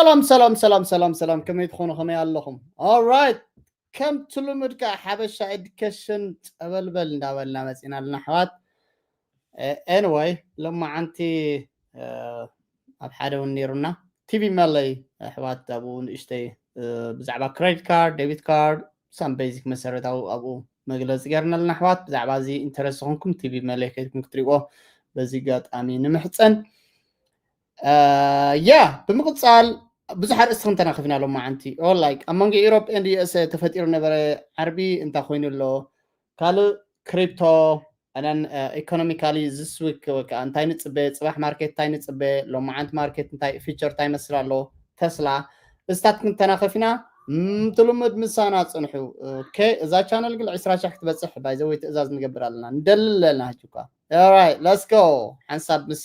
ሰላም ሰላም ሰላም ሰላም ሰላም፣ ከመይ ትኾኑ? ከመይ ኣለኹም? Alright፣ ከምቲ ልሙድ ከዓ ሓበሻ ኤዱኬሽን ጨበልበል እንዳበልና መፂና ኣለና ኣሕዋት። ኤኒወይ፣ ሎማዓንቲ ኣብ ሓደ እውን ነይሩና። ቲቪ መለይ ኣሕዋት ኣብኡ ንእሽተይ ብዛዕባ ክሬዲት ካርድ፣ ዴቢት ካርድ፣ ሳም ቤዚክ መሰረታዊ ኣብኡ መግለፂ ገርና ኣለና ኣሕዋት። ብዛዕባ እዚ ኢንተረስት ዝኾንኩም ቲቪ መለይ ከይድኩም ክትሪእዎ በዚ ኣጋጣሚ ንምሕፀን። ያ፣ ብምቕፃል ብዙሕ ኣርእስቲ ክንተናኽፍና ሎማዓንቲ። ኦላይክ ኣብ መንጎ ኢሮፕ ኤንድ ዩኤስኤ ተፈጢሩ ነበረ ዓርቢ እንታይ ኮይኑ ኣሎ? ካልእ ክሪፕቶ ኣነን ኢኮኖሚካሊ ዝስዊክ ወይ ከዓ እንታይ ንፅበ፣ ፅባሕ ማርኬት እንታይ ንፅበ፣ ሎማዓንቲ ማርኬት እንታይ ፊቸር እንታይ መስል ኣሎ፣ ተስላ፣ እስታት ክንተናኸፍ ኢና። ትልምድ ምሳና ፅንሑ። ኦኬ፣ እዛ ቻነል ግን ዕስራ ሺሕ ክትበፅሕ ባይዘወይ ትእዛዝ ንገብር ኣለና፣ ንደልል ኣለና። ሕጂ እኳ ኦራይት፣ ሌትስ ጎ። ሓንሳብ ምስ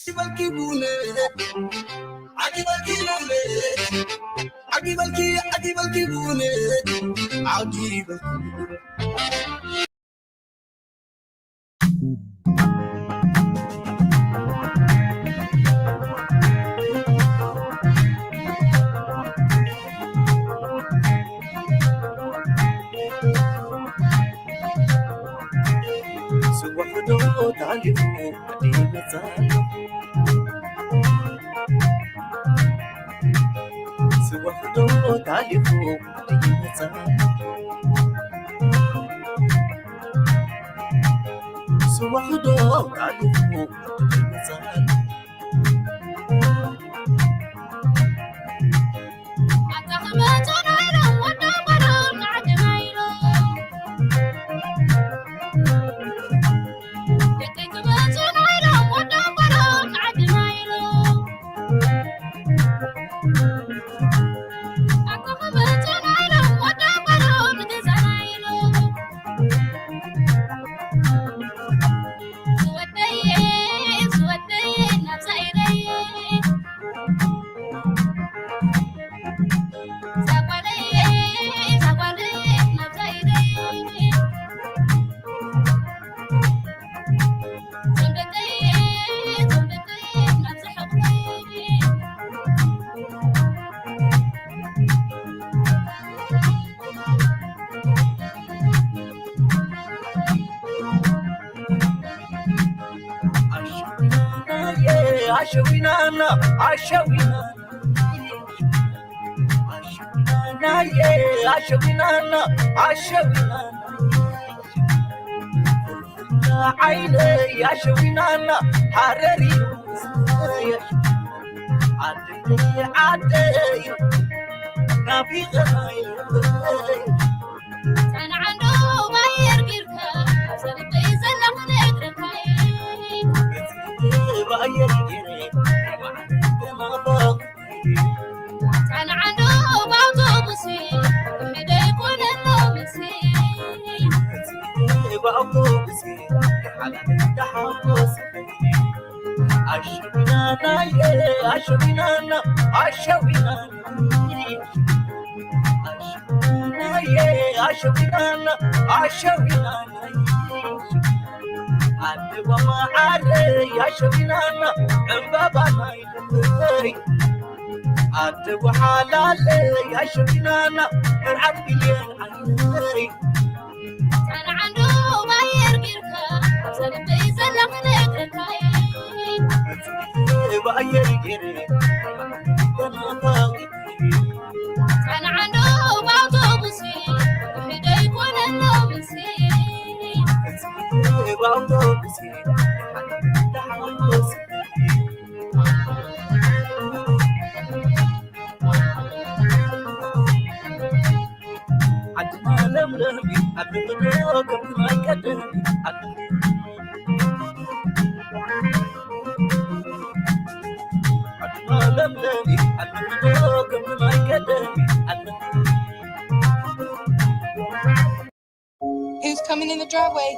Who's coming in the driveway?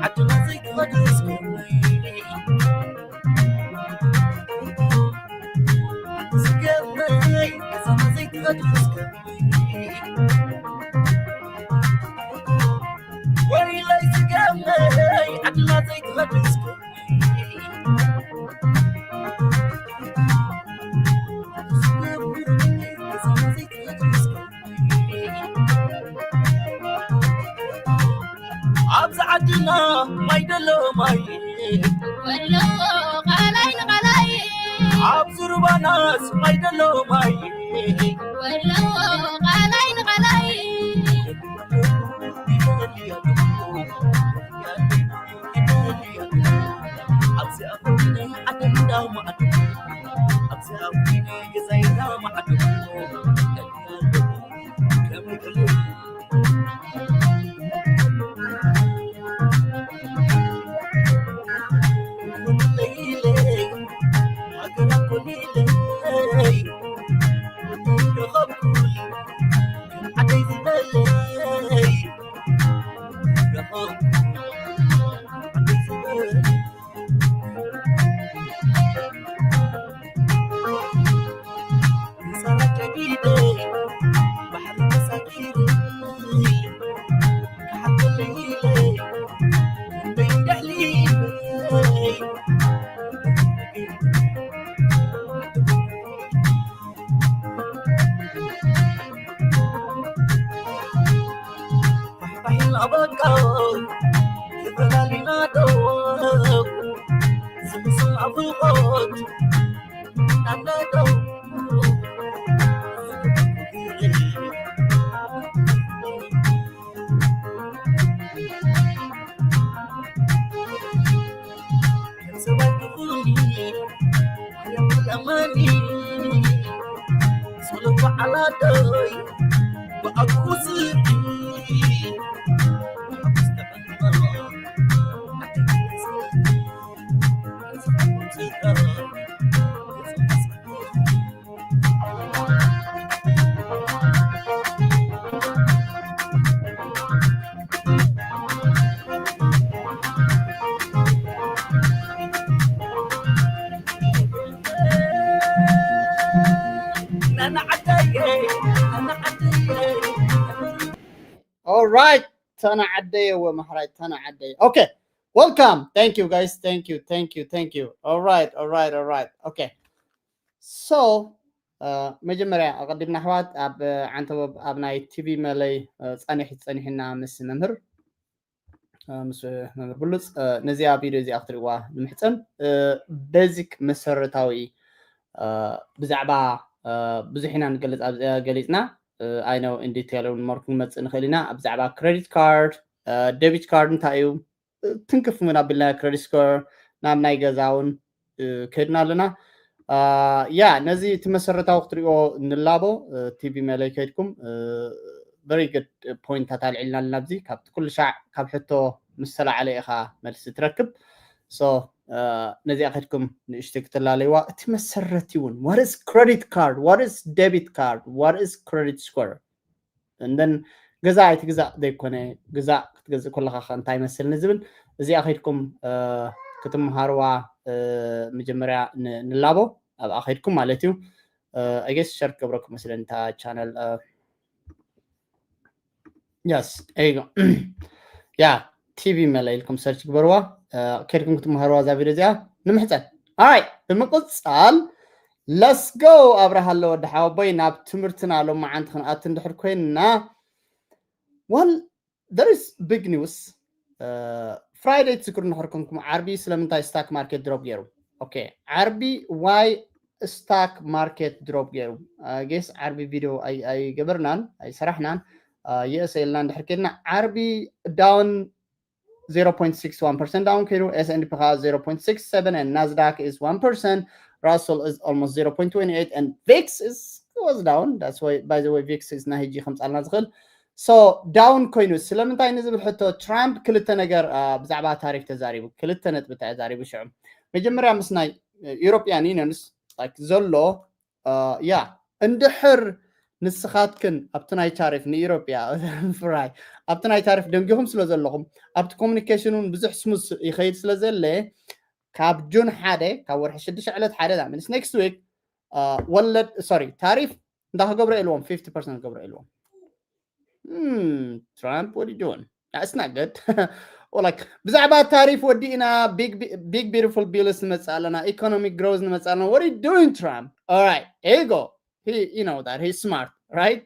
ዓድና ዘይትኸድስ ዝገርመይ፣ ዓዲ ዝገርመይ፣ ከተማ ዘይትኸድስ ወሪለይ ዝገርመይ፣ ዓድና ዘይትኸድስ ኣብዚ ዓድና ማይ ደሎ ማይ ወሎ ቃላይ ንቃላይ ኣብዚ ሩባናስ ማይ ደሎ ማይ ወሎ ቃላይ ንቃላይ ኣብዚ ኣኾነ ዓደይ እንዳማዕዶ ኣብዚ ኣኾነ ገዛይ እንዳማዕዶ All right. ተናዓደየ ወ መሕራይ ተናዓደየ። Okay. Welcome. Thank you, guys. Thank you. Thank you. Thank you. All right. All right. All right. Okay. So, መጀመርያ ኣቐዲምና ኣሕዋት ኣብ ዓንተቦብ ኣብ ናይ ቲቪ መለይ ጸኒሕ ጸኒሕና ምስ መምህር ምስ መምህር ብሉፅ ነዚኣ ቪድዮ እዚኣ ክትሪእዋ ንምሕፀን። ቤዚክ መሰረታዊ ብዛዕባ ብዙሕ ኢና ንገልፅ ኣብዚኣ ገሊፅና። ኣይነው ኢንዲቴል እውን መርኩ ንመፅእ ንኽእል ኢና። ብዛዕባ ክሬዲት ካርድ፣ ደቢት ካርድ እንታይ እዩ፣ ትንክፍ እውን ኣቢልና ክሬዲት ስኮር ናብ ናይ ገዛ እውን ከድና ኣለና። ያ ነዚ እቲ መሰረታዊ ክትሪኦ ንላቦ። ቲቪ መለይ ከይድኩም very good ፖይንታት ኣልዒልና ኣለና። ኣብዚ ካብቲ ኩሉ ሻዕ ካብ ሕቶ ምስ ተላዓለ ኢኻ መልሲ ትረክብ። So ነዚኣ ከድኩም ንእሽተይ ክትላለይዋ። እቲ መሰረቲ እውን what is credit card, what is debit card, what is credit score? And then ገዛ ኣይትግዛእ ዘይኮነ፣ ግዛእ ክትገዝእ ከለኻ ከ እንታይ ይመስልኒ ዝብል እዚኣ ከይድኩም ክትምሃርዋ መጀመርያ ንላቦ። ኣብኣ ከይድኩም ማለት እዩ። I guess ሸር ክገብረኩም መስለኒ እታ ቻነል። Yes, there you go. ያ ቲቪ መለ ኢልኩም ሰርች ግበርዋ። ከድኩም ክትምሃርዋ እዛ ቪድዮ እዚኣ ንምሕፀን። ኣይ ብምቕፃል let's go ኣብርሃ ኣሎ ወዲ ሓወቦይ ናብ ትምህርትና ሎማዓንቲ ክንኣቱ እንድሕር ኮይንና፣ well, there is big news. Friday ትዝክሩ እንድሕር ኮንኩም ዓርቢ ስለምንታይ ስታክ ማርኬት ድሮፕ ገይሩ? Okay, ዓርቢ why ስታክ ማርኬት ድሮፕ ገይሩ? I guess ዓርቢ ቪድዮ ኣይገበርናን ኣይሰራሕናን። የእሰ ኢልና እንድሕር ከድና ዓርቢ ዳውን zero point six one percent down ከይዱ፣ S and P ከዓ zero point six seven and Nasdaq is one percent, Russell is almost zero point twenty eight and VIX is was down. That's why, by the way, VIX is ናይ ሕጂ ከምፃልና ዝኽእል። So down ኮይኑ ስለምንታይ ንዝብል ሕቶ ትራምፕ ክልተ ነገር ብዛዕባ ታሪፍ ተዛሪቡ፣ ክልተ ነጥብታት ተዛሪቡ። ሽዑ መጀመርያ ምስ ናይ European Unions ዘሎ ያ እንድሕር ንስኻትክን ኣብቲ ናይ ታሪፍ ንኢሮጳ ፍራይ ኣብቲ ናይ ታሪፍ ደንጊኹም ስለ ዘለኹም ኣብቲ ኮሚኒኬሽን እውን ብዙሕ ስሙዝ ይኸይድ ስለ ዘለ ካብ ጁን ሓደ ካብ ወርሒ ሽዱሽተ ዕለት ሓደ ዳ ምንስ ኔክስት ዊክ ወለድ ሶሪ ታሪፍ እንዳ ክገብረ ኢልዎም ፊፍቲ ፐርሰንት ክገብረ ኢልዎም ትራምፕ ወዲ ጆን That's not good. Like ብዛዕባ ታሪፍ ወዲእና big beautiful bills ንመፅእ ኣለና economic growth ንመፅእ ኣለና what are you doing Trump? All right, here you go. He you know that he's smart, right?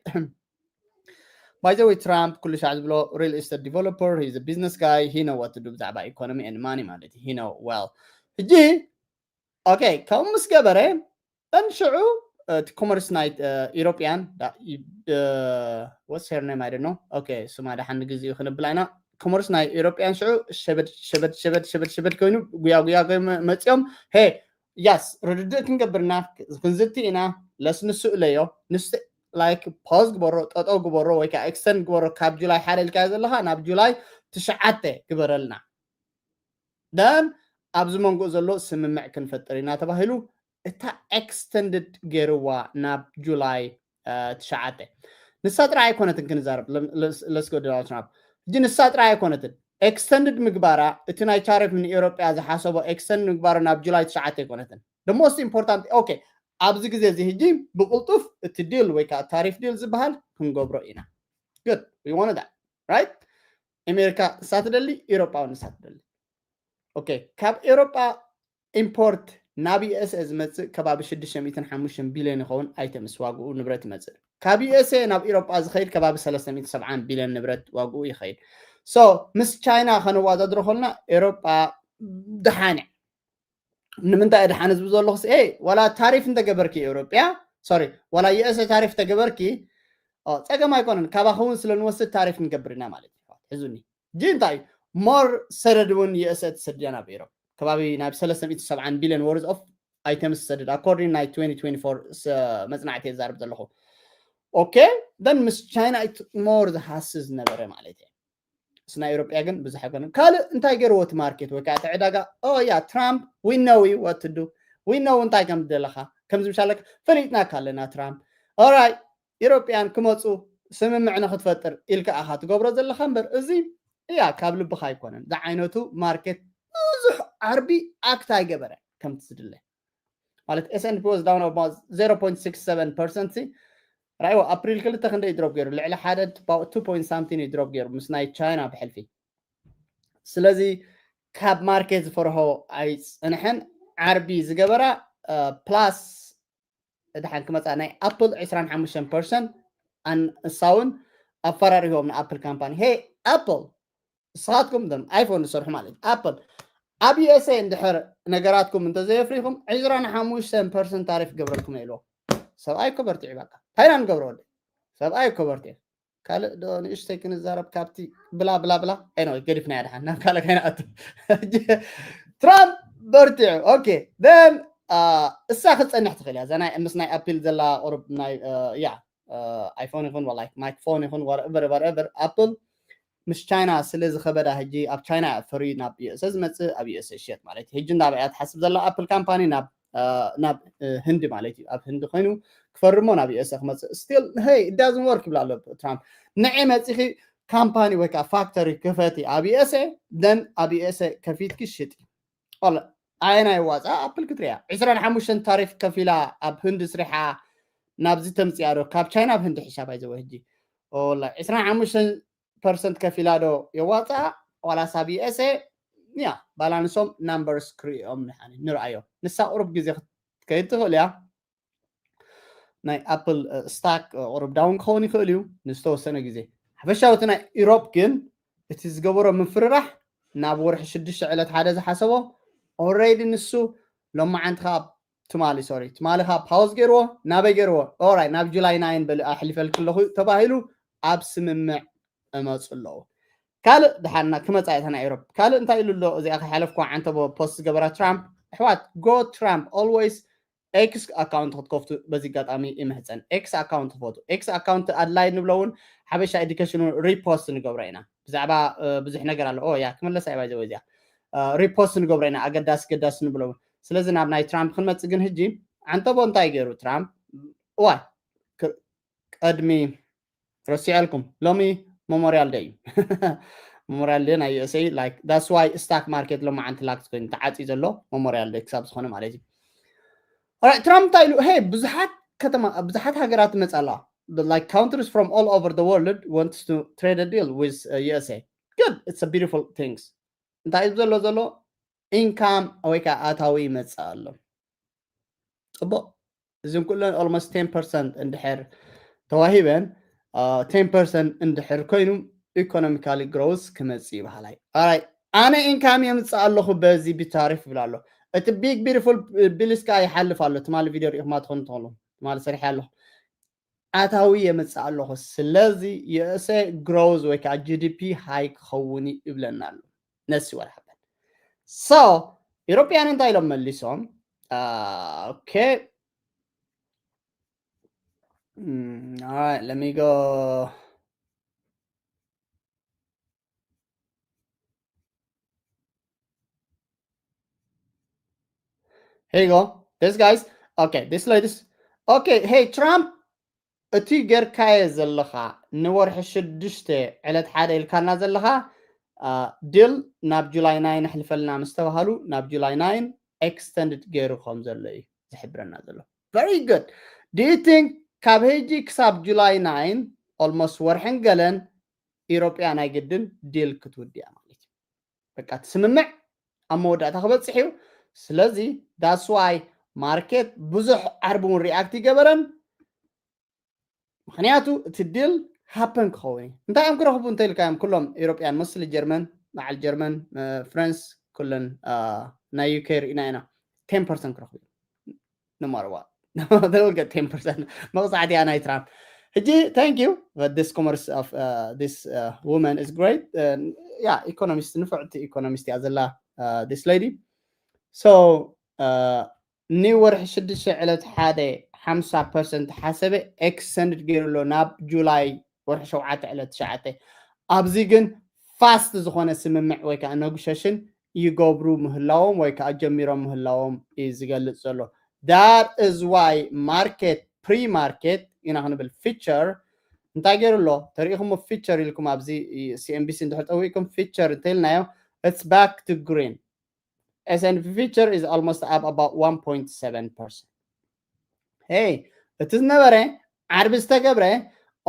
By the way, Trump ኩሉ ሻዕ ዝብሎ real estate developer, he's a business guy, he know what to do ብዛዕባ economy and money ማለት እዩ. He know well. ሕጂ okay ከምኡ ምስ ገበረ እንሽዑ እቲ ኮመርስ ናይ ኢሮፕያን ወስ ሄር ኔም ኣይደ ነው okay ስማ ደሓን ግዜኡ ክንብላ ኢና ኮመርስ ናይ ኢሮፕያን ሽዑ ሸበድ ሸበድ ሸበድ ሸበድ ሸበድ ኮይኑ ጉያ ጉያ መፂኦም ሄ ያስ ርድድእ ክንገብርና ክንዝቲ ኢና ለስንሱ እለዮ ንስ like pause ግበሮ ጠጠው ግበሮ ወይ ከዓ extend ግበሮ ካብ ጁላይ ሓደ ኢልካዮ ዘለካ ናብ ጁላይ ትሽዓተ ግበረልና then ኣብዚ መንጎ ዘሎ ስምምዕ ክንፈጥር ኢና ተባሂሉ እታ extended ገይርዋ ናብ ጁላይ ትሽዓተ ንሳ ጥራይ ኣይኮነትን ክንዛረብ let's go Donald Trump ሕጂ ንሳ ጥራይ ኣይኮነትን extended ምግባራ እቲ ናይ ታሪፍ ንኤውሮጳ ዝሓሰቦ extend ምግባሩ ናብ ጁላይ ትሽዓተ ኣይኮነትን the most important okay ኣብዚ ግዜ እዚ ሕጂ ብቕልጡፍ እቲ ዲል ወይ ከዓ ታሪፍ ዲል ዝበሃል ክንገብሮ ኢና good we want that right ኣሜሪካ ንሳ ትደሊ ኤውሮጳ እውን ንሳ ትደሊ okay ካብ ኤውሮጳ ኢምፖርት ናብ USA ዝመፅእ ከባቢ ሽዱሽተ ሚእትን ሓሙሽተን ቢልዮን ይኸውን ኣይተምስ ዋግኡ ንብረት ይመፅእ ካብ USA ናብ ኤውሮጳ ዝኸይድ ከባቢ ሰለስተ ሚእትን ሰብዓን ቢልዮን ንብረት ዋግኡ ይኸይድ so ምስ ቻይና ከነዋዳድሮ ከለና ኤውሮጳ ድሓን እያ ንምንታይ ድሓን ዝብ ዘለኹስ እ ዋላ ታሪፍ እንተገበርኪ ኤውሮጳ sorry ዋላ USA ታሪፍ ተገበርኪ ፀገም ኣይኮነን ካባኸ እውን ስለ ንወስድ ታሪፍ ንገብር ኢና ማለት እዩ ሕዙኒ ጂ እንታይ more ሰደድ እውን USA ትሰድያ ናብ ኤውሮጳ ከባቢ ናብ ሰለስተ ሚእትን ሰብዓን ቢልዮን worth of items ትሰድድ according ናይ twenty twenty-four መፅናዕቲ የዛርብ ዘለኹ okay then ምስ ቻይና more ዝሃስስ ዝነበረ ማለት እዩ ስና ኤውሮጳ ግን ብዙሕ ኣይኮነን ካልእ እንታይ ገይርዎ እቲ ማርኬት ወይ ከዓ እቲ ዕዳጋ ኦ ያ ትራምፕ we know what to do we know እንታይ ከም ደለኻ ከምዚ ምሻለካ ፈሊጥናካ ኣለና ትራምፕ all right ኢሮጳያን ክመፁ ስምምዕ ንክትፈጥር ኢልካ ኢኻ ትገብሮ ዘለካ እምበር እዚ እያ ካብ ልብኻ ኣይኮነን ዝዓይነቱ ማርኬት ብዙሕ ዓርቢ ኣክት ኣይገበረ ከምቲ ዝድለ ማለት S and P was down about zero point six seven percent ራይዎ ኣፕሪል ክልተ ክንደይ ድሮፕ ገይሩ ልዕሊ ሓደ two point something ድሮፕ ገይሩ ምስ ናይ ቻይና ብሕልፊ ስለዚ ካብ ማርኬት ዝፈርሆ ኣይፅንሐን ዓርቢ ዝገበራ ፕላስ ድሓን ክመፃ ናይ ኣፕል ዕስራን ሓሙሽተን ፐርሰንት ኣንሳውን ኣፈራሪሆም ንኣፕል ካምፓኒ ሄ ኣፕል ንስኻትኩም ም ኣይፎን ዝሰርሑ ማለት እዩ ኣፕል ኣብ USA እንድሕር ነገራትኩም እንተዘየፍሪኹም ዕስራን ሓሙሽተን ፐርሰንት ታሪፍ ገብረልኩም ኢልዎ ሰብኣይ ኮበርቲ እዩ በቃ ታይና ንገብሮ ወደ ሰብኣይ ኮበርቲ ካልእ ዶ ንእሽተይ ክንዛረብ ካብቲ ብላ ብላ ብላ ኣይነ ገዲፍና ድሓን ናብ ካልእ ከይንኣቱ ትራምፕ በርቲዑ okay then እሳ ክትፀንሕ ትኽእል እያ እዛ ናይ ምስ ናይ ኣፒል ዘላ ቁሩብ ናይ ያ ኣይፎን ይኹን like ማይክፎን ይኹን whatever whatever ኣፕል ምስ ቻይና ስለ ዝኸበዳ ሕጂ ኣብ ቻይና ፈርዩ ናብ USA ዝመፅእ ኣብ USA ይሸጥ ማለት እዩ ሕጂ እንዳበያ ትሓስብ ዘላ ኣፕል ካምፓኒ ናብ ናብ ህንዲ ማለት እዩ ኣብ ህንዲ ኮይኑ ክፈርሞ ናብ USA ክመፅእ still hey it doesn't work ይብላ ኣሎ ትራምፕ ንዒ መፂኺ ካምፓኒ ወይ ከዓ ፋክተሪ ክፈቲ ኣብ USA then ኣብ USA ከፊትኪ ሽጢ ኣየና ይዋፃ ኣፕል ክትሪያ ዕስራን ሓሙሽተን ታሪፍ ከፊላ ኣብ ህንዲ ስሪሓ ናብዚ ተምፅያ ዶ ካብ ቻይና ኣብ ህንዲ ሒሻ ባይዘወ ሕጂ ዕስራን ሓሙሽተን ፐርሰንት ከፊላ ዶ የዋፅኣ ዋላስ ኣብ USA ያ ባላንሶም ናምበርስ ክርእዮም ንሓኒ ንርኣዮ ንሳ ቁሩብ ግዜ ክትከይድ ትኽእል እያ ናይ ኣፕል ስታክ ቁሩብ ዳውን ክኸውን ይኽእል እዩ ንዝተወሰነ ግዜ ሓፈሻዊ እቲ ናይ ኢሮፕ ግን እቲ ዝገበሮ ምፍርራሕ ናብ ወርሒ ሽዱሽተ ዕለት ሓደ ዝሓሰቦ already ንሱ ሎማዓንቲ ከዓ ትማሊ sorry ትማሊ ከዓ ፓውዝ ገይርዎ ናበይ ገይርዎ ኦራይ ናብ ጁላይ ናይን በል ኣሕሊፈልክ ኣለኹ ተባሂሉ ኣብ ስምምዕ እመፁ ኣለዉ ካልእ ድሓና ክመፃ እተና ኢሮፕ ካልእ እንታይ ኢሉ ኣሎ እዚኣ ከይሓለፍኩ ዓንተቦ ፖስት ዝገበራ ትራምፕ ኣሕዋት go Trump always ኤክስ ኣካውንት ክትከፍቱ በዚ ኣጋጣሚ ይምሕፀን ኤክስ ኣካውንት ክፈቱ ኤክስ ኣካውንት ኣድላይ ንብሎ እውን ሓበሻ ኤዱኬሽን ሪፖስት ንገብሮ ኢና ብዛዕባ ብዙሕ ነገር ኣሎ ያ ክመለሳ እየ ባይዘወ እዚኣ ሪፖስት ንገብሮ ኢና ኣገዳሲ ገዳሲ ንብሎ እውን ስለዚ ናብ ናይ ትራምፕ ክንመፅእ ግን ሕጂ ዓንተቦ እንታይ ገይሩ ትራምፕ እዋይ ቅድሚ ረሲዐልኩም፣ ሎሚ መሞርያል ደይ እዩ። መሞርያል ደይ ናይ USA፣ like that's why stock market ሎማዓንቲ ላክት ኮይኑ ተዓፅዩ ዘሎ መሞርያል ደይ ክሳብ ዝኾነ ማለት እዩ። ትራምፕ እንታይ ኢሉ? ሄ ብዙሓት ከተማ ብዙሓት ሃገራት ይመፃ ኣለዋ። Like countries from all over the world wants to trade a deal with USA. Good, it's a beautiful things. እንታይ እዩ ዘሎ ዘሎ ኢንካም ወይ ከዓ ኣታዊ ይመፅእ ኣሎ። ፅቡቅ። እዚም ኩለን almost ten percent እንድሕር ተዋሂበን ten percent እንድሕር ኮይኑ economically growth ክመፅእ ይበሃላይ። ኣራይ ኣነ ኢንካም የምፅእ ኣለኹ በዚ ብታሪፍ ይብል ኣሎ። እቲ big beautiful bills ከዓ ይሓልፍ ኣሎ። ትማሊ ቪድዮ ሪኢኹማ ትኾኑ ትኾኑ ትማሊ ሰሪሐ ኣለኹ። ኣታዊ የምፅእ ኣለኹ። ስለዚ USA growth ወይ ከዓ GDP high ክኸውን ይብለና ኣሎ። ነሲ what happened? So ኢሮፕያን እንታይ ኢሎም መሊሶም? Okay. Mm, all right, let me go. Here you go. This guys. Okay, this ladies. Okay, hey Trump, እቲ ጌርካየ ዘለኻ ንወርሒ ሽዱሽተ ዕለት ሓደ ኢልካና ዘለኻ ዲል ናብ ጁላይ ናይን ኣሕልፈልና ምስ ተባሃሉ ናብ ጁላይ ናይን ኤክስተንድድ ገይሩ ከም ዘሎ እዩ ዝሕብረና ዘሎ። Very good. Do you think ካብ ሕጂ ክሳብ ጁላይ ናይን almost ወርሕን ገለን ኢሮጵያ ናይ ግድን ዲል ክትውድያ ማለት እዩ። በቃ ትስምምዕ ኣብ መወዳእታ ክበፅሕ እዩ። ስለዚ that's why ማርኬት ብዙሕ ዓርቢ እውን ሪኣክት ይገበረን። ምክንያቱ እቲ ዲል ሃፐን ክኸውን እዩ። እንታይ እዮም ክረኽቡ እንተኢልካዮም ኩሎም ኢሮጵያን መስሊ ጀርመን በዓል ጀርመን ፍረንስ ኩለን ናይ UK ርኢና ኢና ten percent ክረኽቡ እዮም። No matter what. They will get ten percent መቕፃዕቲ እያ ናይ ትራምፕ። ሕጂ thank you, but this commerce of uh, this uh, woman is great. Yeah, economist ንፍዕቲ economist እያ ዘላ this lady. So ንወርሒ ሽዱሽተ ዕለት ሓደ ሓምሳ percent ሓሰበ ኤክስተንድድ ገይሩ ኣሎ ናብ ጁላይ ወርሒ ሸውዓተ ዕለት ትሽዓተ። ኣብዚ ግን ፋስት ዝኾነ ስምምዕ ወይ ከዓ ነጉሸሽን ይገብሩ ምህላዎም ወይ ከዓ ጀሚሮም ምህላዎም እዩ ዝገልፅ ዘሎ። That is why market pre market ኢና ክንብል ፊቸር እንታይ ገይሩ ኣሎ ተሪኢኹም ፊቸር ኢልኩም ኣብዚ CNBC እንድሕር ጠዊእኩም ፊቸር እንተኢልናዮ it's back to green. S&P future is almost up about one point seven percent. Hey, እቲ ዝነበረ ዓርቢ ዝተገብረ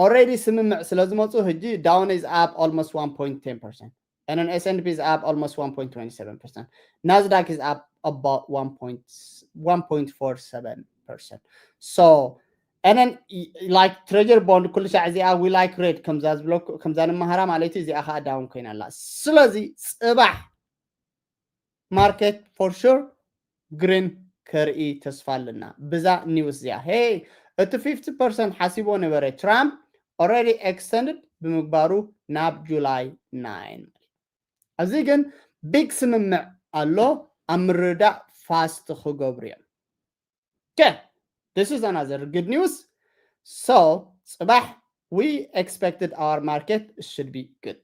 already ስምምዕ ስለ ዝመፁ ሕጂ Dow is up almost one point ten percent. And then S&P is up almost one point twenty seven percent. Nasdaq is up about one point one point four seven percent. So and then like treasury bond ኩሉ ሻዕ እዚኣ we like red ከምዛ ዝበለኩ ከምዛ ንመሃራ ማለት እዩ። እዚኣ ከዓ ዳውን ኮይና ኣላ። ስለዚ ፅባሕ ማርኬት for sure green ከርኢ ተስፋ ኣለና ብዛ ኒውስ እዚኣ። Hey, እቲ fifty percent ሓሲቦ ነበረ ትራምፕ already extended ብምግባሩ ናብ ጁላይ ናይን። ኣብዚ ግን ቢግ ስምምዕ ኣሎ ኣብ ምርዳእ ፋስት ክገብሩ እዮም። Okay, this is another good news. So ፅባሕ we expected our market should be good.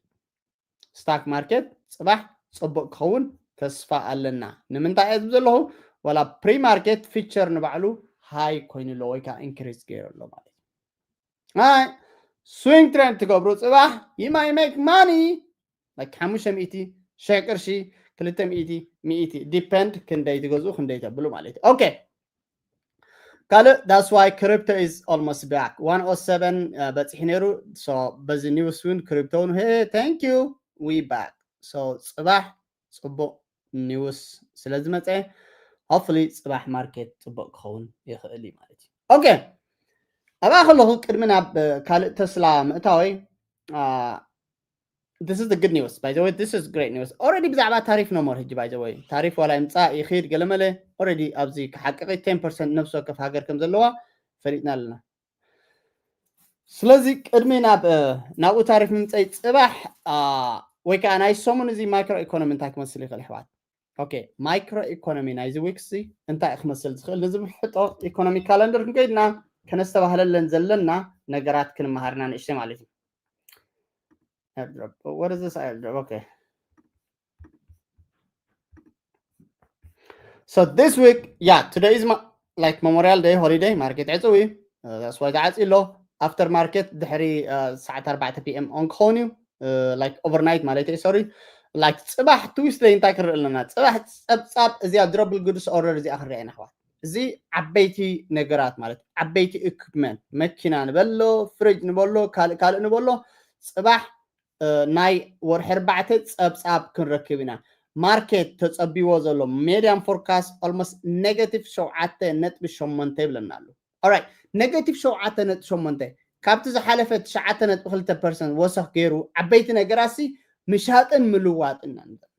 ስታክ ማርኬት ፅባሕ ፅቡቅ ክኸውን ተስፋ ኣለና። ንምንታይ እየ ዝብል ዘለኹ ወላ ፕሪ ማርኬት ፊቸር ንባዕሉ ሃይ ኮይኑ ኣሎ ወይ ከዓ ኢንክሪዝ ገይሩ ኣሎ ማለት እዩ። Swing trend ትገብሩ ፅባሕ you might make money like ሓሙሽተ ሚእቲ ሽሕ ቅርሺ ክልተ ሚእቲ ሚእቲ depend ክንደይ ትገዝኡ ክንደይ ተብሉ ማለት እዩ። Okay, ካልእ that's why crypto is almost back one oh seven በፂሑ ነይሩ። So በዚ ኒውስ እውን ክሪፕቶ እውን hey thank you we back. So ፅባሕ ፅቡቅ ኒውስ ስለ ዝመፀ hopefully ፅባሕ ማርኬት ፅቡቅ ክኸውን ይኽእል እዩ ማለት እዩ። Okay, ኣብኣ ከለኹ ቅድሚ ናብ ካልእ ተስላ ምእታወይ this is the good news by the way, this is great news. Already ብዛዕባ ታሪፍ no more ሕጂ by the way ታሪፍ ዋላ ይምፃእ ይኽድ ገለመለ already ኣብዚ ክሓቅቂ ten percent ነፍሲ ወከፍ ሃገር ከም ዘለዋ ፈሊጥና ኣለና። ስለዚ ቅድሚ ናብ ናብኡ ታሪፍ ምምፀይ ፅባሕ ወይ ከዓ ናይ ሰሙን እዚ ማይክሮ ኢኮኖሚ እንታይ ክመስል ይኽእል ኣሕዋት? Okay, ማይክሮ ኢኮኖሚ ናይዚ ዊክ እዚ እንታይ ክመስል ዝኽእል ንዝብል ሕጦ ኢኮኖሚ ካለንደር ክንከይድና ከነስተባህለለን ዘለና ነገራት ክንመሃርና ንእሽተይ ማለት እዩ። Airdrop. What is this airdrop? Okay. So this week, yeah, today is my, like Memorial Day holiday, ማርኬት ዕፅው እዩ። That's why ተዓፅዩ ኣሎ። after market ድሕሪ ሰዓት ኣርባዕተ ፒ ኤም ኦን ክኸውን እዩ። ላይክ ኦቨርናይት ማለት እዩ። ሶሪ፣ ላይክ ጽባሕ ትዊስደይ እንታይ ክንርኢ ኣለና? ጽባሕ ጸብጻብ እዚኣ ድረብል ጉድስ ኦርደር እዚኣ ክንሪኣ ኢና ኣሕዋት። እዚ ዓበይቲ ነገራት ማለት ዓበይቲ ኢኩፕመንት፣ መኪና ንበሎ፣ ፍሪጅ ንበሎ፣ ካልእ ካልእ ንበሎ፣ ጽባሕ ናይ ወርሒ ኣርባዕተ ጸብጻብ ክንረክብ ኢና። ማርኬት ተጸቢዎ ዘሎ ሜድያም ፎርካስት ኦልሞስት ኔጋቲቭ ሸውዓተ ነጥቢ ሸሞንተ ይብለና ኣሎ። ኦራይት፣ ኔጋቲቭ ሸውዓተ ነጥቢ ሸሞንተ ካብቲ ዝሓለፈ ትሽዓተ ነጥቢ ክልተ ፐርሰንት ወሰኽ ገይሩ፣ ዓበይቲ ነገራሲ ምሻጥን ምልዋጥን ኢና ንብል።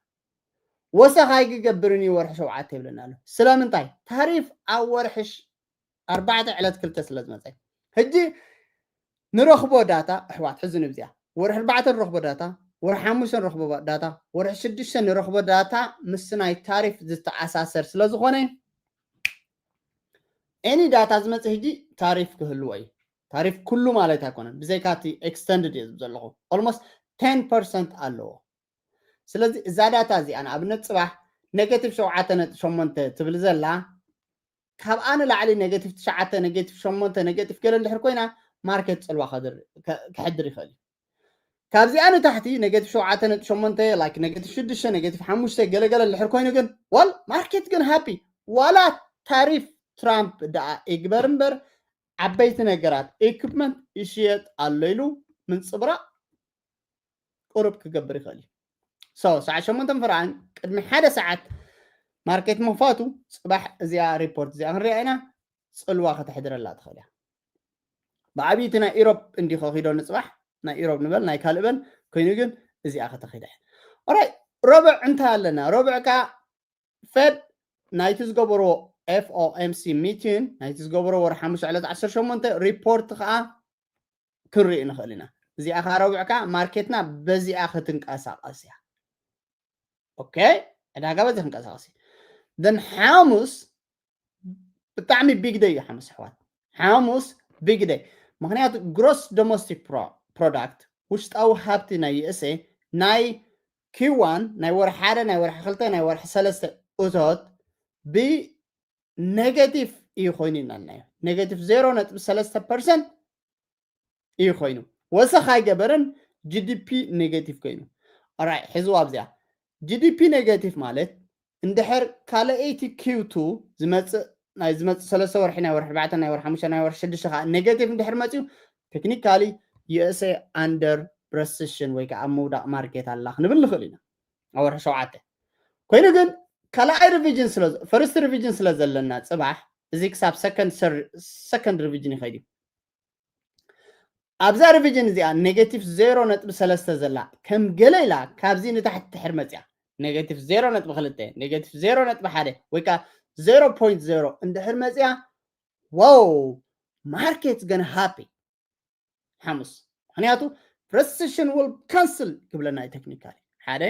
ወሰኽ ኣይክገብርን እዩ ወርሒ ሸውዓተ ይብለና ኣሎ። ስለምንታይ? ታሪፍ ኣብ ወርሒ ኣርባዕተ ዕለት ክልተ ስለ ዝመፀ። ሕጂ ንረኽቦ ዳታ ኣሕዋት፣ ሕዚ ንብዚኣ ወርሒ ኣርባዕተ ንረኽቦ ዳታ፣ ወርሒ ሓሙሽተ ንረኽቦ ዳታ፣ ወርሒ ሽዱሽተ ንረኽቦ ዳታ ምስ ናይ ታሪፍ ዝተኣሳሰር ስለ ዝኾነ፣ ኤኒ ዳታ ዝመፅእ ሕጂ ታሪፍ ክህልዎ እዩ። ታሪፍ ኩሉ ማለት ኣይኮነን፣ ብዘይካ እቲ ኤክስተንድድ እየ ዝብ ዘለኹ። ኦልሞስት ቴን ፐርሰንት ኣለዎ። ስለዚ እዛ ዳታ እዚኣ ንኣብነት ፅባሕ ኔጋቲቭ ሸውዓተ ነጥቢ ሸሞንተ ትብል ዘላ፣ ካብኣ ንላዕሊ ኔጋቲቭ ትሽዓተ፣ ኔጋቲቭ ሸሞንተ፣ ኔጋቲቭ ገለ እንድሕር ኮይና፣ ማርኬት ፅልዋ ከድር- ከ- ከሕድር ይኽእል እዩ። ካብዚኣ ንታሕቲ ኔጋቲቭ ሸውዓተ ነጥቢ ሸሞንተ፣ ላይክ ኔጋቲቭ ሽዱሽተ፣ ኔጋቲቭ ሓሙሽተ ገለገለ እንድሕር ኮይኑ ግን፣ ዋል ማርኬት ግን ሃፒ። ዋላ ታሪፍ ትራምፕ ደኣ ይግበር እምበር፣ ዓበይቲ ነገራት ኢኩፕመንት ይሽየጥ ኣሎ ኢሉ ምንፅብራቕ ቁሩብ ክገብር ይኽእል እዩ። ሶ ሰዓት ሸሞንተ ፍርቓን ቅድሚ ሓደ ሰዓት ማርኬት ምኽፋቱ፣ ፅባሕ እዚኣ ሪፖርት እዚኣ ክንሪኣ ኢና። ፅልዋ ከተሕድረላ ትኽእል እያ። ብዓብይቲ ናይ ኢሮፕ እንዲ ከኺዶ ንፅባሕ፣ ናይ ኢሮፕ ንበል፣ ናይ ካልእ በል ኮይኑ ግን እዚኣ ከተኺዳ። ኦራይት፣ ረብዕ እንታይ ኣለና? ረብዕ ከዓ ፌድ ናይቲ ዝገበርዎ ኤፍ ኦ ኤም ሲ ሚቲን፣ ናይቲ ዝገበርዎ ወርሒ ሓሙሽተ ዕለት ዓሰርተ ሸሞንተ ሪፖርት ከዓ ክንርኢ ንኽእል ኢና። እዚኣ ከዓ ረብዕ ከዓ ማርኬትና በዚኣ ክትንቀሳቐስ እያ። ኦኬ፣ ዕዳጋ በዚ ክንቀሳቐስ እዩ። ደን ሓሙስ ብጣዕሚ ቢግ ደይ እዩ። ሓሙስ ኣሕዋት፣ ሓሙስ ቢግ ደይ። ምኽንያቱ ግሮስ ዶሜስቲክ ፕሮዳክት፣ ውሽጣዊ ሃብቲ ናይ ዩ ኤስ ኤ፣ ናይ ኪዋን፣ ናይ ወርሒ ሓደ፣ ናይ ወርሒ ክልተ፣ ናይ ወርሒ ሰለስተ እቶት ብኔጋቲቭ እዩ ኮይኑ ኢና እናዮ። ኔጋቲቭ ዜሮ ነጥቢ ሰለስተ ፐርሰንት እዩ ኮይኑ። ወሰኽ ኣይገበረን፣ ጂ ዲ ፒ ኔጋቲቭ ኮይኑ። ኦራይ፣ ሕዝዋ ኣብዚኣ። ጂ ዲ ፒ ኔጋቲቭ ማለት እንድሕር ካልኣይቲ ኪው ቱ ዝመፅእ፣ ናይ ዝመፅእ ሰለስተ ወርሒ፣ ናይ ወርሒ ኣርባዕተ፣ ናይ ወርሒ ሓሙሽተ፣ ናይ ወርሒ ሽዱሽተ ከዓ ኔጋቲቭ እንድሕር መፅዩ፣ ቴክኒካሊ ዩ ኤስ ኤ ኣንደር ረሰሽን ወይ ከዓ ኣብ ምውዳቕ ማርኬት ኣላ ክንብል ንኽእል ኢና። ኣብ ወርሒ ሸውዓተ ኮይኑ ግን ካልኣይ ሪቪዥን ስለ፣ ፈርስት ሪቪዥን ስለ ዘለና ፅባሕ እዚ ክሳብ ሰከንድ ሰር-፣ ሰከንድ ሪቪዥን ይኸይድ እዩ። ኣብዛ ሪቪዥን እዚኣ ኔጋቲቭ ዜሮ ነጥቢ ሰለስተ ዘላ ከም ገለ ኢላ ካብዚ ንታሕቲ ትሕር መፅያ፣ ኔጋቲቭ ዜሮ ነጥቢ ክልተ፣ ኔጋቲቭ ዜሮ ነጥቢ ሓደ ወይ ከዓ ዜሮ ፖይንት ዜሮ እንድሕር መፅያ፣ ዋው፣ ማርኬት ገን ሃፒ ሓሙስ። ምክንያቱ ረሰሽን ውል ካንስል ክብለና እዩ ቴክኒካሊ። ሓደ፣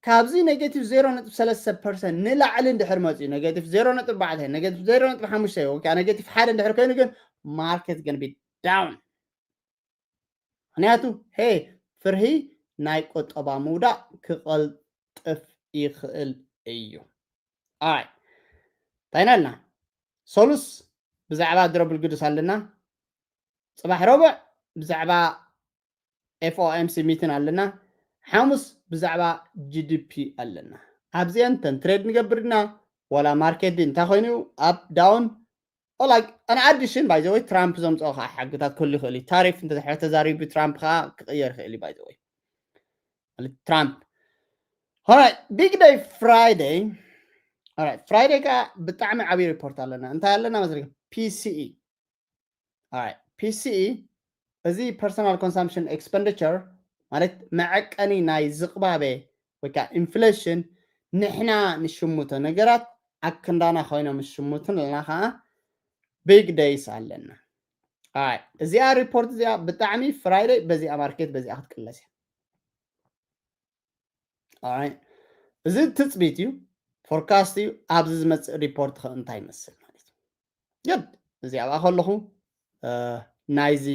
ካብዚ ኔጋቲቭ ዜሮ ነጥቢ ሰለስተ ፐርሰንት ንላዕሊ እንድሕር መፅዩ፣ ኔጋቲቭ ዜሮ ነጥቢ ኣርባዕተ፣ ኔጋቲቭ ዜሮ ነጥቢ ሓሙሽተ ወይ ከዓ ኔጋቲቭ ሓደ እንድሕር ኮይኑ ግን ማርኬት ገን ቢ ዳውን። ምክንያቱ ሄ፣ ፍርሂ ናይ ቁጠባ ምውዳቕ ክቐልጥፍ ይኽእል እዩ። ኣይ፣ እንታይ ኢና ኣልና? ሰሉስ ብዛዕባ ድረብል ጉድስ ኣለና። ፅባሕ ረቡዕ ብዛዕባ ኤፍ ኦ ኤም ሲ ሚትን ኣለና። ሓሙስ ብዛዕባ ጂ ዲ ፒ ኣለና። ኣብዚአን ተን ትሬድ ንገብር ኢና፣ ዋላ ማርኬት ዲ እንታይ ኮይኑ፣ ኣፕ ዳውን፣ ኦላ ኣን ኣዲሽን ባይ ዘ ወይ ትራምፕ ዘምፅኦ ከዓ ሕግታት ክህሉ ይኽእል እዩ። ታሪፍ እንተድሕር ተዛሪቡ ትራምፕ ከዓ ክቕየር ይኽእል እዩ ባይ ዘ ወይ። ማለት ትራምፕ። ኦራይት፣ ቢግ ደይ ፍራይደይ። ኦራይት፣ ፍራይደይ ከዓ ብጣዕሚ ዓብዪ ሪፖርት ኣለና። እንታይ ኣለና መስለካ? ፒ ሲ ኢ። ኦራይት፣ ፒ ሲ ኢ እዚ ፐርሰናል ኮንሳምፕሽን ኤክስፐንዲቸር ማለት መዐቀኒ ናይ ዝቕባበ ወይ ከዓ ኢንፍሌሽን፣ ንሕና ንሽምቶ ነገራት ኣክንዳና ኮይኖም ዝሽምቱን ኣለና ከዓ ቢግ ደይስ ኣለና። ኣይ፣ እዚኣ ሪፖርት እዚኣ ብጣዕሚ ፍራይደይ በዚኣ ማርኬት በዚኣ ክትቅለስ እያ። ኣይ፣ እዚ ትፅቢት እዩ፣ ፎርካስት እዩ። ኣብዚ ዝመፅእ ሪፖርት ከ እንታይ ይመስል ማለት እዩ? ግድ እዚ ኣብኣ ከለኹ፣ እ፣ ናይዚ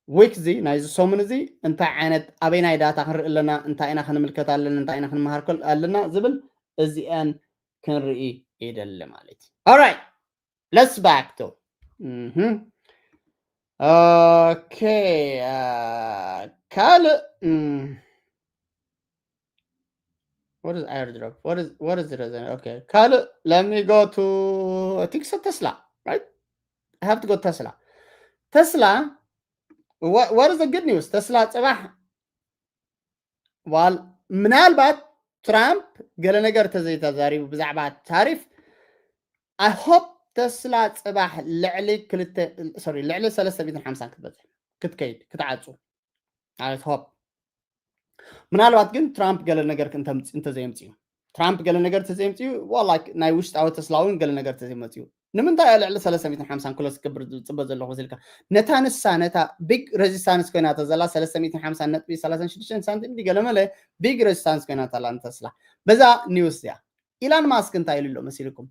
ዊክ እዚ፣ ናይዚ ሰሙን እዚ እንታይ ዓይነት፣ ኣበይናይ ዳታ ክንርኢ ኣለና፣ እንታይ ኢና ክንምልከት ኣለና፣ እንታይ ኢና ክንመሃር ከል-፣ ኣለና ዝብል እዚአን ክንርኢ ይደሊ ማለት እዩ። ኦራይት፣ let's back to፣ እህ፣ Okay, uh, ካልእ mm, what is airdrop? What is what is it? Okay, ካልእ let me go to I think so Tesla, right? I have to go Tesla. Tesla, what, what is the good news? ተስላ ጽባሕ ዋል ምናልባት ትራምፕ ገለ ነገር ተዘይተዛሪቡ ብዛዕባ ታሪፍ I hope ተስላ ጽባሕ ልዕሊ ክልተ sorry ልዕሊ ሰለስተ ሚእትን ሓምሳን ክትበጽሕ ክትከይድ ክትዓጹ I hope ምናልባት ግን ትራምፕ ገለ ነገር እንተዘየምጽኡ ትራምፕ ገለ ነገር ተዘየምጽኡ like ናይ ውሽጣዊ ተስላ እውን ገለ ነገር ተዘየመጽኡ ንምንታይ እያ ልዕሊ ሰለስተ ሚእትን ሓምሳን ክሎስ ክገብር ዝጽበ ዘለኹ ስልካ ነታ ንሳ ነታ big resistance ኮይና ተዘላ ሰለስተ ሚእትን ሓምሳን ነጥቢ ሰላሳ ሽዱሽተ ሳንቲም ገለ መለ big resistance ኮይና ተላ ንተስላ በዛ news እያ ኢላን ማስክ እንታይ ኢሉ ኣሎ መሲልኩም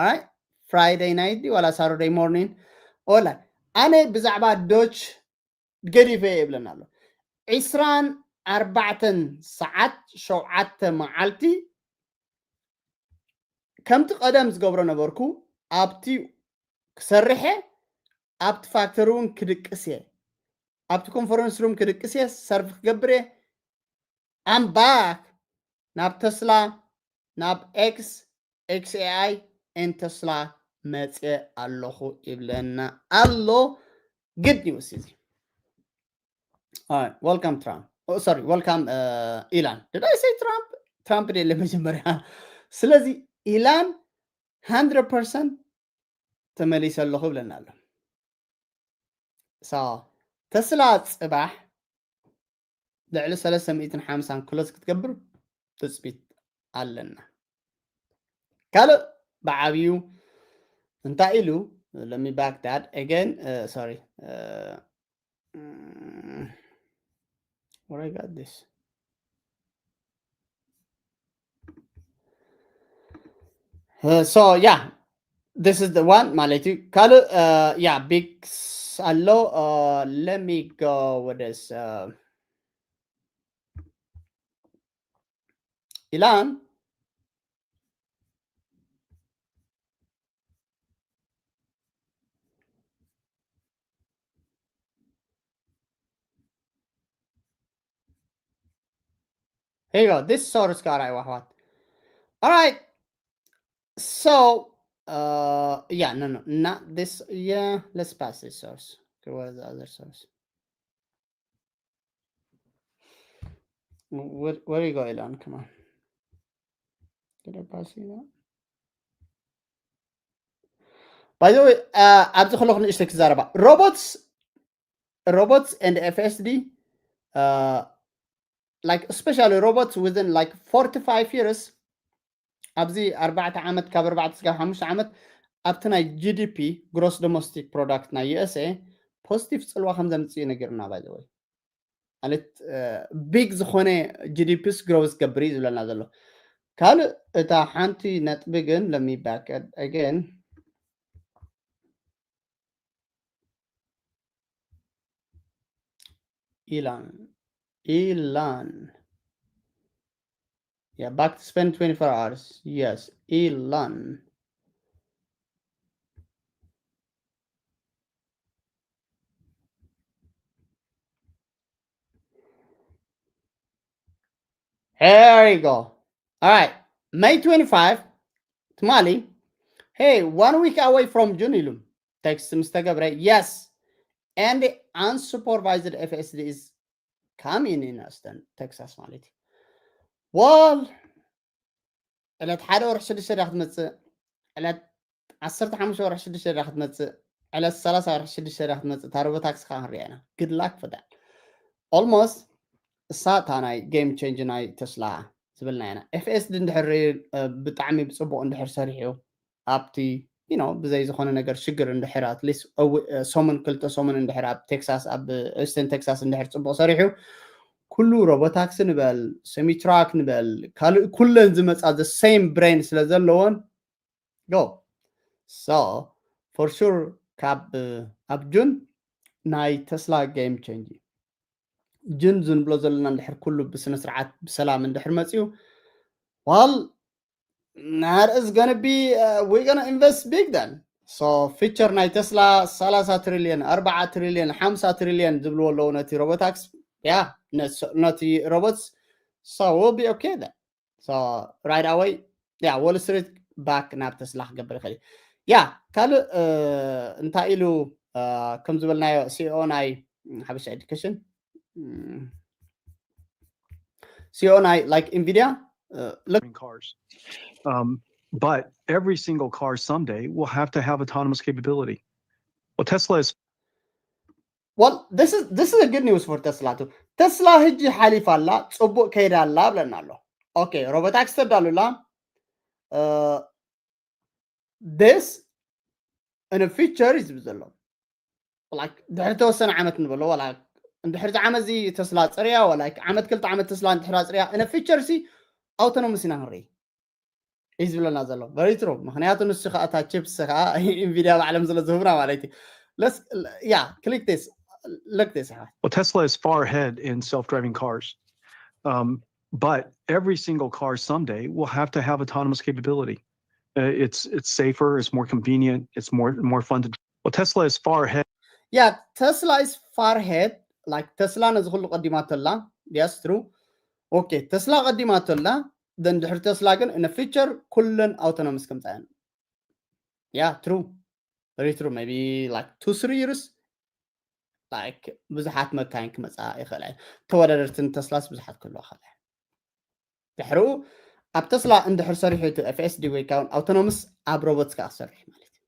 ኣይ Friday night ዋላ Saturday morning ኦላ ኣነ ብዛዕባ ዶች ገዲፈ ይብለና ኣሎ ዕስራን ኣርባዕተን ሰዓት ሸውዓተ መዓልቲ ከምቲ ቀደም ዝገብሮ ነበርኩ ኣብቲ ክሰርሐ ኣብቲ ፋክተሪ እውን ክድቅስ እየ ኣብቲ ኮንፈረንስ ሩም ክድቅስ እየ ሰርፍ ክገብር እየ ኣምባክ ናብ ተስላ ናብ ኤክስ ኤክስኤኣይ ኤን ተስላ መፅየ ኣለኹ ይብለና ኣሎ good news እዚ welcome Trump sorry welcome ኢላን did I say Trump Trump ደለ መጀመርያ ስለዚ ኢላን hundred percent ተመሊሰ ኣለኹ ይብለና ኣሎ ተስላ ፅባሕ ልዕሊ ሰለስተ ሚእትን ሓምሳን ክሎዝ ክትገብር ትፅቢት ኣለና ካልእ ብዓብዩ እንታይ ኢሉ let me back that again uh, sorry uh, mm, where I got this uh, so yeah this is the one ማለት እዩ ካልእ uh, yeah big ኣሎ uh, let me go with this uh, ኢላን Here you go. This source card I want. All right. So, uh, yeah, no, no, not this. Yeah, let's pass this source. Okay, what is the other source? Where, where you go, Elon? Come on. Did I pass you that? By the way, uh, ኣብዚ ከለኹ ንእሽተይ ክዛረባ robots robots and F S D uh, like especially robots within like forty-five years ኣብዚ ኣርባዕተ ዓመት ካብ ኣርባዕተ ስጋብ ሓሙሽተ ዓመት ኣብቲ ናይ G D P gross domestic product ናይ U S A positive ፅልዋ ከም ዘምፅእ ነጊርና by the way ማለት big ዝኾነ G D P ስ grow ዝገብር እዩ ዝብለና ዘሎ ካልእ እታ ሓንቲ ነጥቢ ግን let me back again Elon. Elon. Yeah, back to spend twenty-four hours. Yes, Elon. There you go. All right, May twenty-five, Tamale. Hey, one week away from June, Ilum. Text Mister Gabriel. Yes, and the unsupervised F S D is coming in Austin, Texas ማለት እዩ። ዋል ዕለት ሓደ ወርሒ ሽዱሽተ ዳ ክትመፅእ ዕለት ዓሰርተ ሓሙሽተ ወርሒ ሽዱሽተ ዳ ክትመፅእ ዕለት ሰላሳ ወርሒ ሽዱሽተ ዳ ክትመፅእ ታርቦ ታክሲ ከዓ ክንሪኣ ኢና። Good luck for that. Almost እሳ እታ ናይ game change ናይ ተስላ ዝበልና ኢና። F S D እንድሕር ብጣዕሚ ብፅቡቅ እንድሕር ሰሪሑ ኣብቲ you know ብዘይ ዝኾነ ነገር ሽግር እንድሕር at least ሰሙን ክልተ ሰሙን እንድሕር ኣብ ቴክሳስ ኣብ ኦስትን ቴክሳስ እንድሕር ፅቡቅ ሰሪሑ ኩሉ ሮቦታክሲ ንበል semi truck ንበል ካልእ ኩለን ዝመፃ the same brain ስለ ዘለዎን go so for sure ካብ ኣብ ጁን ናይ ተስላ game change ጅን ዝንብሎ ዘለና እንድሕር ኩሉ ብስነ ስርዓት ብሰላም እንድሕር መፅዩ ዋል ናር is gonna be uh, we're gonna invest big then So feature ናይ ተስላ ሰላሳ ትሪልዮን ኣርባዓ ትሪልዮን ሓምሳ ትሪልዮን ዝብልዎ ኣለዉ ነቲ ሮቦታክስ። Yeah, ነቲ ሮቦትስ። So we'll be okay then. So right away, yeah, Wall Street back ናብ ተስላ ክገብር ይኽእል። Yeah, ካልእ እንታይ ኢሉ ከም ዝበልናዮ ሲኦ ናይ ሓበሻ ኤዱኬሽን ሲኦ ናይ like Nvidia cars. Um, but every single car someday will have to have autonomous capability. Well, Tesla is Well, this is this is a good news for Tesla too. ተስላ ሕጂ ሓሊፋ ኣላ፣ ጽቡቕ ከይዳ ኣላ ብለና ኣሎ። Okay, ሮቦታክሲ ተዳሉላ። This in a future is ዘሎ like ድሕሪ ተወሰነ ዓመት ንበሎ፣ ዋላ እንድሕር ዓመት እዚ ተስላ ጽርያ፣ ዋላ ዓመት ክልተ ዓመት ተስላ እንድሕር ጽርያ፣ in a future ሲ ኣውቶኖመስ ኢና ክንርኢ እዩ ዝብለና ዘሎ። Very true። ምክንያቱ ንሱ ከዓ እታ ቺፕስ ከዓ ኢንቪድያ ባዕሎም ስለ ዝህቡና ማለት እዩ። Yeah, click this. Look this. Well, Tesla is far ahead in self-driving cars. Um, but every single car someday will have to have autonomous capability. Uh, it's it's safer, it's more convenient, it's more more fun to. Well, Tesla is far ahead. Yeah, Tesla is far ahead. Like ተስላ ነዚ ኩሉ ቀዲማቶ ኣላ። Yes, true. Okay, ተስላ ቀዲማቶ ኣላ። Then ድሕሪ ተስላ ግን in a future ኩለን ኣውቶኖመስ ከምፃ እየን። Yeah, true. Very true. Maybe like two three years, like ብዙሓት መካይን ክመፃ ይኽእላ እየን። ተወዳደርትን ተስላስ ብዙሓት ክህልዋ ይኽእላ እየን። ድሕሪኡ ኣብ ተስላ እንድሕር ሰሪሑ እቲ FSD ወይ ከዓ ኣውቶኖመስ ኣብ ሮቦትስ ከዓ ክሰርሕ ማለት እዩ።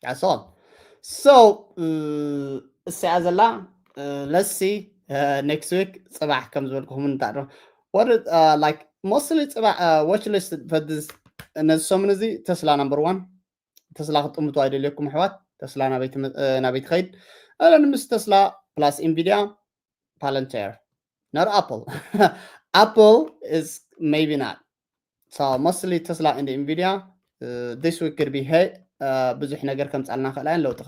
That's all. So እዚኣ ዘላ let's see next week ጽባሕ ከም ዝበልኩኹም እንታይ ዶ what like mostly ጽባሕ watch list ነዚ ሰሙን እዚ ተስላ number one። ተስላ ክጥምቱ ኣይደልየኩም ኣሕዋት። ተስላ ናበይ ትኸይድ? እለን ምስ ተስላ plus Nvidia Palantir, not Apple. Apple is maybe not. So mostly Tesla and Nvidia this week could be hey ብዙሕ ነገር ከምፃልና ክእላ እየን። ለውጢ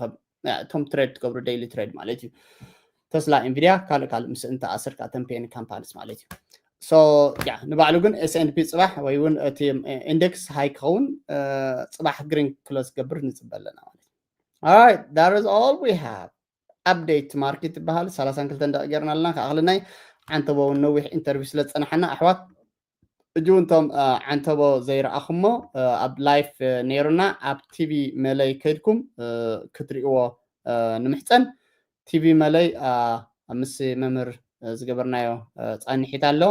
እቶም trade ትገብሩ daily trade ማለት እዩ። ተስላ፣ ኢንቪድያ፣ ካልእ ካልእ ምስ እንተኣሰርካ እተን ፔን ካምፓኒስ ማለት እዩ። So yeah, ንባዕሉ ግን S and P ጽባሕ ወይ እውን እቲ ኢንደክስ ሃይ ክኸውን ጽባሕ green close ክገብር ንጽበ ኣለና ማለት እዩ። Alright, that is all we have. Update market ይበሃል። ሰላሳን ክልተን ደቂቕ ጌርና ኣለና። ክኣኽለናይ ዓንተቦ እውን ነዊሕ ኢንተርቪው ስለ ዝጸናሓና ኣሕዋት፣ እጂ እውን እቶም ዓንተቦ ዘይረኣኹሞ ኣብ ላይፍ ነይሩና ኣብ ቲቪ መለይ ከይድኩም ክትሪእዎ ንምሕፀን። ቲቪ መለይ ምስ መምህር ዝገበርናዮ ፃንሒት ኣሎ።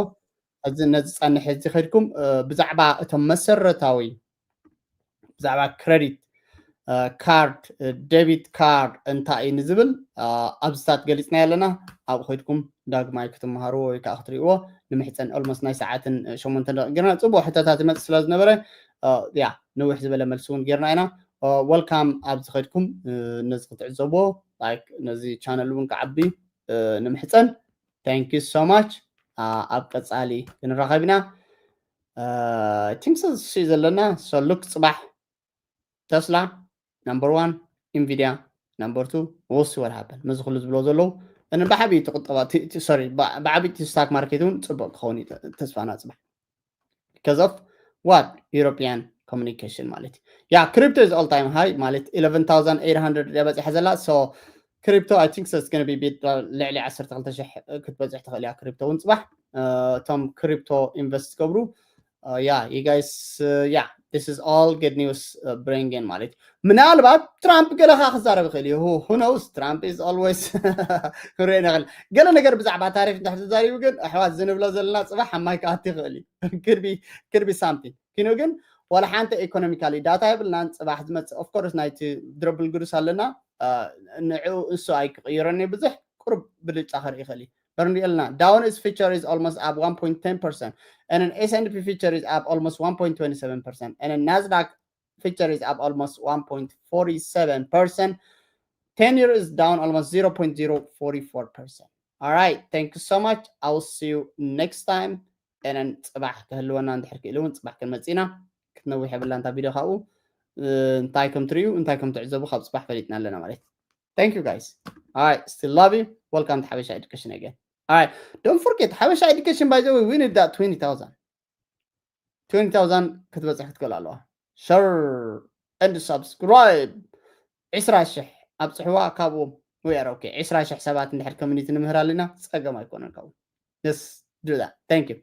እዚ ነዚ ፃንሒት እዚ ከይድኩም ብዛዕባ እቶም መሰረታዊ ብዛዕባ ክረዲት ካርድ፣ ደቢት ካርድ እንታይ እዩ ንዝብል ኣብዚታት ገሊፅና ኣለና። ኣብኡ ከይድኩም ዳግማይ ክትመሃርዎ ወይ ከዓ ክትሪእዎ ንምሕፀን። ኦልሞስት ናይ ሰዓትን ሸሞንተን ደቂቕ ጌርና። ፅቡቅ ሕቶታት ይመፅእ ስለ ዝነበረ ያ ነዊሕ ዝበለ መልሲ እውን ጌርና ኢና። ወልካም ኣብዚ ከይድኩም ነዚ ክትዕዘብዎ፣ ላይክ ነዚ ቻነል እውን ክዓቢ ንምሕፀን። Thank you so much. ኣብ ቀፃሊ ክንራኸብ ኢና። ቲንክስ ዘለና ሰሉክ ፅባሕ ተስላ number one፣ ኢንቪድያ number two። We'll see what happen። ነዚ ኩሉ ዝብሎ ዘለዉ እነ ብዓብይቲ ቁጠባ ሶሪ ብዓብይቲ ስታክ ማርኬት እውን ፅቡቅ ክኸውን እዩ ተስፋና ፅባሕ። Because of what? European communication ማለት እዩ። ያ crypto is all time high ማለት eleven thousand eight hundred እያ በፂሓ ዘላ። So crypto I think it's gonna be ልዕሊ ዓሰርተ ክልተ ሽሕ ክትበፅሕ ትኽእል እያ። ክሪፕቶ እውን ፅባሕ እቶም ክሪፕቶ ኢንቨስት ትገብሩ yeah, you guys, yeah, this is all good news bringing ማለት እዩ። ምናልባት ትራምፕ ገለ ከዓ ክዛረብ ይኽእል እዩ። Who knows? Trump is always ክንሪኦ ንኽእል። ገለ ነገር ብዛዕባ ታሪፍ እንድሕር ተዛሪቡ ግን ኣሕዋት ዝንብሎ ዘለና ፅባሕ ኣብ ማይ ክኣቱ ይኽእል እዩ። Could be something ኪኖ ግን ዋላ ሓንቲ ኢኮኖሚካሊ ዳታ የብልናን። ፅባሕ ዝመፅእ of course ናይቲ ድረብል ግዱስ ኣለና። ንዕኡ እሱ ኣይክቕይረኒ ብዙሕ ቁርብ ብልጫ ክርኢ ይኽእል እዩ። በርንሪኦ ኣለና። Dow is future is almost up one point ten percent and an S and P future is up almost one point twenty seven percent and a Nasdaq future is up almost one point forty seven percent. Ten year is down almost zero point zero forty four percent. All right, thank you so much. I will see you next time. And ጽባሕ ክህልወና እንድሕር ክኢሉ እውን ጽባሕ ክንመጽእ ኢና። ክትነውሕ የብላ እንታ ቪድዮ ካብኡ እንታይ ከም ትርእዩ እንታይ ከም ትዕዘቡ ካብ ጽባሕ ፈሊጥና ኣለና ማለት እዩ። Thank you guys. All right, still love you. Welcome to ሓበሻ Education again. All right, don't forget ሓበሻ Education, by the way, we need that twenty thousand. twenty thousand ክትበፅሕ ክትክእል ኣለዋ። Share and subscribe ዕስራ ሽሕ ኣብፅሕዋ ካብኡ። We are okay። ዕስራ ሽሕ ሰባት እንድሕር community ንምህር ኣለና፣ ፀገም ኣይኮነን ካብኡ። Let's do that. Thank you.